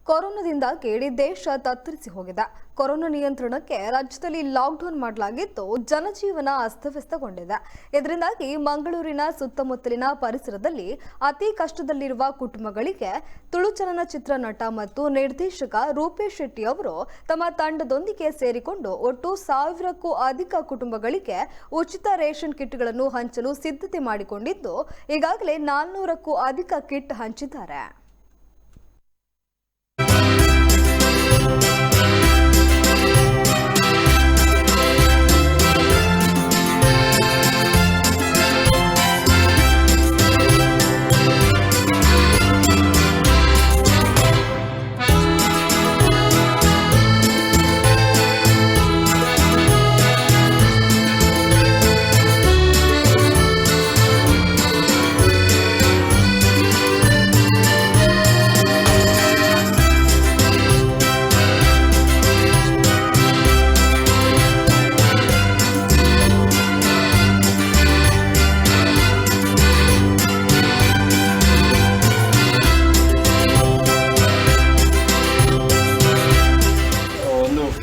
ಕೊರೋನಾದಿಂದಾಗಿ ಇಡೀ ದೇಶ ತತ್ತರಿಸಿ ಹೋಗಿದೆ. ಕೊರೋನಾ ನಿಯಂತ್ರಣಕ್ಕೆ ರಾಜ್ಯದಲ್ಲಿ ಲಾಕ್ಡೌನ್ ಮಾಡಲಾಗಿದ್ದು ಜನಜೀವನ ಅಸ್ತವ್ಯಸ್ತಗೊಂಡಿದೆ. ಇದರಿಂದಾಗಿ ಮಂಗಳೂರಿನ ಸುತ್ತಮುತ್ತಲಿನ ಪರಿಸರದಲ್ಲಿ ಅತಿ ಕಷ್ಟದಲ್ಲಿರುವ ಕುಟುಂಬಗಳಿಗೆ ತುಳು ಚಲನಚಿತ್ರ ನಟ ಮತ್ತು ನಿರ್ದೇಶಕ ರೂಪೇಶ್ ಶೆಟ್ಟಿ ಅವರು ತಮ್ಮ ತಂಡದೊಂದಿಗೆ ಸೇರಿಕೊಂಡು ಒಟ್ಟು 1000ಕ್ಕೂ ಅಧಿಕ ಕುಟುಂಬಗಳಿಗೆ ಉಚಿತ ರೇಷನ್ ಕಿಟ್ಗಳನ್ನು ಹಂಚಲು ಸಿದ್ಧತೆ ಮಾಡಿಕೊಂಡಿದ್ದು, ಈಗಾಗಲೇ 400ಕ್ಕೂ ಅಧಿಕ ಕಿಟ್ ಹಂಚಿದ್ದಾರೆ.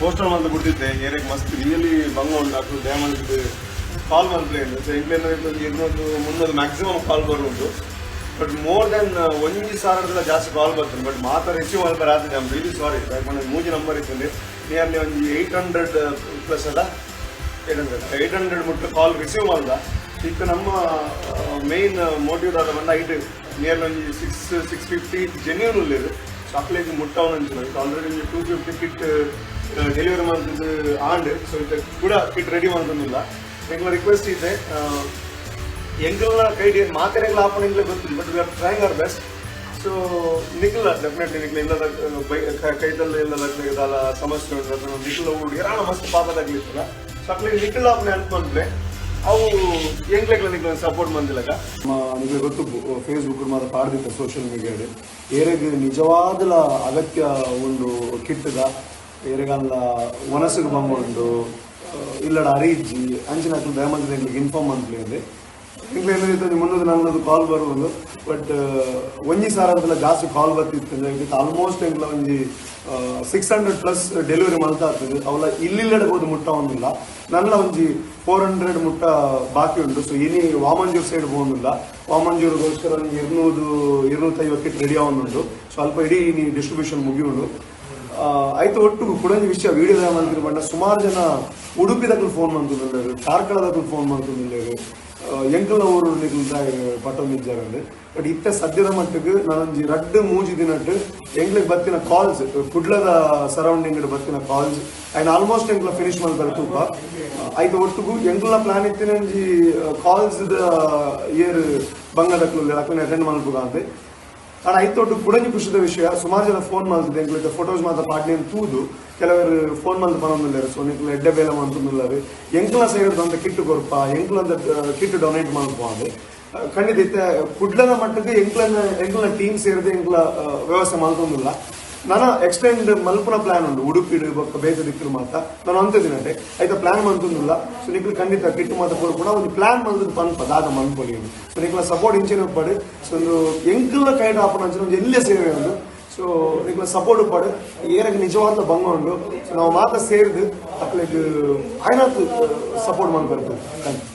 ಪೋಸ್ಟರ್ ಮಂತ್ ಬಿಟ್ಟಿದ್ದೆ ಏರಿಯಾಗೆ ಮಸ್ತ್ ರಿಯಲಿ ಬಂಗ ಉಂಟು ಅಕ್ಲು ದಯಮಾಡಿ ಕಾಲ್ ಮಲ್ಪ್ಲೆ ಸೊ ಎಂಕ್ಲೆನ 200 300 ಮ್ಯಾಕ್ಸಿಮಮ್ ಕಾಲ್ ಬರುಂಟು. But more than ಒಂಜಿ ಸಾವಿರದಲ್ಲ ಜಾಸ್ತಿ ಕಾಲ್ ಬರ್ತದೆ. ಬಟ್ ಮಾತ್ರ ರಿಸೀವ್ ಮಲ್ಪರೆ ಆತದೆ. I'm really sorry. ಯಾಕಂದ್ರೆ ಮೂಜಿ ನಂಬರ್ ಇತ್ತು, ನಿಯರ್ಲಿ ಒಂಜಿ 800 ಪ್ಲಸ್ ಅಲ್ಲ, 800 ಮುಟ್ಟ ಕಾಲ್ ರಿಸೀವ್ ಮಲ್ದ. ಇತ್ತ ನಮ್ಮ ಮೇನ್ ಮೋಟಿವ್ ದಾದ ಬಂದ ಐಟ್ ನಿಯರ್ಲಿ ಒಂಜಿ 650 ಜೆನ್ಯೂನ್ ಉಲ್ಲೆರ್. ಸೊ ಅಕ್ಲೆಗ್ ಮುಟ್ಟವನ ಆಲ್ರೆಡಿ ಒಂಜಿ 250 ಕಿಟ್ ಡೆಲಿವರಿ ಮಂತದ್ದು ಆಂಡ್. ಸೊ ಇತ್ತೆ ಕೂಡ ಕಿಟ್ ರೆಡಿ ಮಂತೊಂದುಲ್ಲ. ಎಂಕ್ಲ ರಿಕ್ವೆಸ್ಟ್ ಇತ್ತೆ, ಎಂಕಲ್ನ ಕೈಡಿ ಮಾತೆರೆಗ್ಲ ಆಪುನ ಎಂಕ್ಲೆ ಗೊತ್ತಿಲ್ಲ, but we are trying our best. So ನಿಕ್ಲ definitely ನಿಕ್ಲ ಇಲ್ಲದ ಬೈ ಕೈತಲ್ಲ ಇಲ್ಲದ ದಾಲ ಸಮಸ್ಯೆ ಉಂಟು ಅಥವಾ ನಿಕ್ಲ ಊರು ಏರಾಣ ಮಸ್ತ್ ಪಾಪದಾಗ್ಲಿತ್ತಲ್ಲ, ಸೊ ಅಕ್ಲೆ ನಿಕ್ಲ ಆಪುನ ಹೆಲ್ಪ್ ಮನ್ಪುಲೆ. ಅವು ಎಂಕ್ಲೆಗ್ಲ ನಿಕ್ಲ ಸಪೋರ್ಟ್ ಮಂದಿಲ್ಲಗ. ನಿಮಗೆ ಗೊತ್ತು, ಫೇಸ್ಬುಕ್ ಮಾತ್ರ ಪಾಡ್ದಿತ್ತ ಸೋಷಿಯಲ್ ಮೀಡಿಯಾಡ್ ಏರೆಗ್ ನಿಜವಾದಲ ಅಗತ್ಯ ಉಂಡು ಕಿಟ್ಟದ, ಏರೆಗಲ್ಲ ವನಸುಗು ಬಂಗ ಉಂಡು, ಇಲ್ಲಡ ಅರಿಜ್ಜಿ ಅಂಚಿನ ಅಕ್ಲು ದಯಮಲ್ತ್ ಎಂಕ್ಲೆಗ್ ಇನ್ಫಾರ್ಮ್ ಮನ್ಪುಲೆ. ಎಂಕ್ಲೆ ಏನಿತ್ತು 300 400 ಕಾಲ್ ಬರುವುದು. ಬಟ್ ಒಂಜಿ ಸಾವಿರದಲ್ಲ ಜಾಸ್ತಿ ಕಾಲ್ ಬರ್ತಿತ್ತು. ಆಲ್ಮೋಸ್ಟ್ ಎಂಕ್ಲ ಒಂಜಿ 600 ಪ್ಲಸ್ ಡೆಲಿವರಿ ಮಲ್ತಾ ಆಗ್ತದೆ. ಅವಲ ಇಲ್ಲಿಲ್ಲಡೆ ಹೋದು ಮುಟ್ಟ ಒಂದಿಲ್ಲ, ನನ್ನ ಒಂಜಿ 400 ಮುಟ್ಟ ಬಾಕಿ ಉಂಟು. ಸೊ ಇನಿ ವಾಮಂಜೂರ್ ಸೈಡ್ ಹೋಗುದಿಲ್ಲ. ವಾಮಂಜೂರ್ಗೋಸ್ಕರ ಒಂಜಿ 200 250 ಕಿಟ್ ರೆಡಿ ಆವೊಂದುಂಟು. ಸ್ವಲ್ಪ ಇಡೀ ಇನಿ ಡಿಸ್ಟ್ರಿಬ್ಯೂಷನ್ ಮುಗಿಯುಂಡು. ಆಯ್ತು, ಒಟ್ಟು ಕುಡೊಂಜಿ ವಿಷಯ ವಿಡಿಯೋ ಮಂತ್ರಿ ಪಂಡ ಸುಮಾರು ಜನ ಉಡುಪಿದಕ್ಲು ಫೋನ್ ಮಂತೊಂದುಲ್ಲೆರ್, ಕಾರ್ಕಳದಕ್ಲು ಫೋನ್ ಮಂತೊಂದುಲ್ಲೆರ್, ಎಂಕಲ್ನ ಊರು ನಿಕ್ಲು ಪಟ್ಟೊಂದಿಜ್ಜಾರಂದ್. ಬಟ್ ಇತ್ತೆ ಸದ್ಯದ ಮಟ್ಟಿಗೆ ನಾನೊಂಜಿ ರಡ್ಡ್ ಮೂಜಿ ದಿನಟ್ ಎಂಕ್ಲೆಗ್ ಬತ್ತಿನ ಕಾಲ್ಸ್, ಕುಡ್ಲದ ಸರೌಂಡಿಂಗ್ ಬತ್ತಿನ calls and almost ಎಂಕ್ಲ finish ಮಲ್ಪರೆ ತೂಪ. ಆಯ್ತು, ಒಟ್ಟುಗು ಎಂಕ್ಲ ಪ್ಲಾನ್ ಇತ್ತಿನ ಒಂಜಿ ಕಾಲ್ಸ್ ಏರ್ ಬಂಗದಕ್ಲು ಅಕ್ಲೆನ್ ಅಟೆಂಡ್ ಮಲ್ಪುಗ ಅಂದ್. ಆಂಡ ಐತೊಟ್ಟು ಕುಡೊಂಜಿ ಖುಷಿದ ವಿಷಯ, ಸುಮಾರು ಜನ ಫೋನ್ ಮಲ್ತದೆ ಎಂಕ್ಲೆ ಫೋಟೋಸ್ ಮಾತ್ರ ಪಾಡ್ನೇನ್ ತೂದು ಕೆಲವರು ಫೋನ್ ಮಲ್ತ್ ಪನೊಂದುಲ್ಲೆರ್. ಸೊ ನಿಕ್ಲ ಎಡ್ಡೆ ಬೇಲೆ ಮಂತೊಂದುಲ್ಲೆರ್, ಎಂಕ್ಲ ಸೈಡ್ ಅಂತ ಕಿಟ್ ಕೊರ್ಪ, ಎಂಕ್ಲ ಅಂತ ಕಿಟ್ ಡೊನೇಟ್ ಮಲ್ಪು ಅಂದ್. ಖಂಡಿತ ಇತ್ತೆ ಕುಡ್ಲದ ಮಟ್ಟಕ್ಕೆ ಎಂಕ್ಲನ ಎಂಕ್ಲನ ಟೀಮ್ ಸೇರಿದೆ ಎಂಕ್ಲ ವ್ಯವಸ್ಥೆ ಮಲ್ತೊಂದುಲ್ಲ. ನನ ಎಕ್ಸ್ಟೆಂಡ್ ಮಲ್ಪುನ ಪ್ಲಾನ್ ಉಂಡು, ಉಡುಪಿಡು ಬೊಕ್ಕ ಬೇತೆ ದಿಕ್ಕುಲು ಮಾತ ನಾನು ಅಂತ ದಿನಟೆ ಐತ ಪ್ಲಾನ್ ಮಂತೊಂದುಲ್ಲ. ಸೊ ನಿಕ್ಲು ಖಂಡಿತ ಕಿಟ್ ಮಾತ ಕೊರ್ಪುನ ಒಂದು ಪ್ಲಾನ್ ಮಲ್ತದ್ ಪನ್ಪ ದಾದ ಮನ್ಪೊಲಿ. ಸೊ ನಿಕ್ಲ ಸಪೋರ್ಟ್ ಇಂಚಿನ ಉಪ್ಪಡ್. ಸೊ ಒಂದು ಎಂಕಲ್ನ ಕೈಡ್ ಆಪುನ ಅಂಚಿನ ಒಂಜಿ ಎಲ್ಲೆ ಸೇವೆ ಉಂಡು. ಸೊ ನಿಕ್ಲ ಸಪೋರ್ಟ್ ಉಪ್ಪಡ್. ಏರಗ್ ನಿಜವಾದ ಬಂಗ ಉಂಡು. ಸೊ ನಾವು ಮಾತ ಸೇರಿದು ಅಕ್ಲೆಗ್ ಆಯ್ನಾತ್ ಸಪೋರ್ಟ್ ಮನ್ಪೆರ್. Thank you.